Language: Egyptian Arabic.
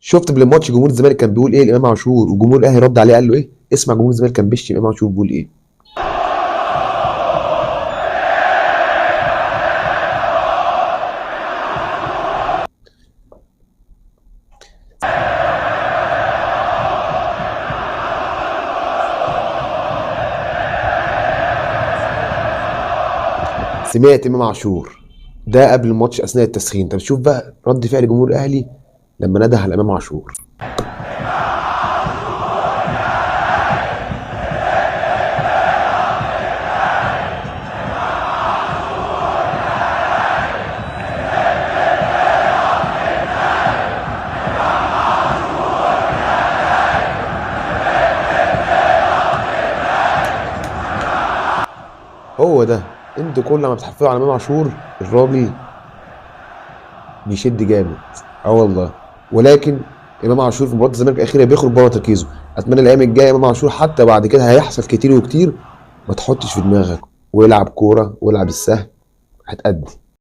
شفت قبل الماتش جمهور الزمالك كان بيقول ايه لامام عاشور، وجمهور الاهلي رد عليه قال له ايه؟ اسمع جمهور الزمالك كان بيشتم امام عاشور بيقول ايه. سمعت امام عاشور ده قبل الماتش اثناء التسخين. طب شوف بقى رد فعل جمهور الاهلي لما نده على امام عاشور. هو ده، انتوا كل ما بتحفلوا على امام عاشور الراجل بيشد جامد. والله. ولكن امام عاشور في مباراة الزمالك الاخيرة بيخرج بره تركيزه. اتمنى الايام الجاية امام عاشور حتى بعد كده هيحصل كتير وكتير، ما تحطش في دماغك والعب كورة والعب السهل هتأدي.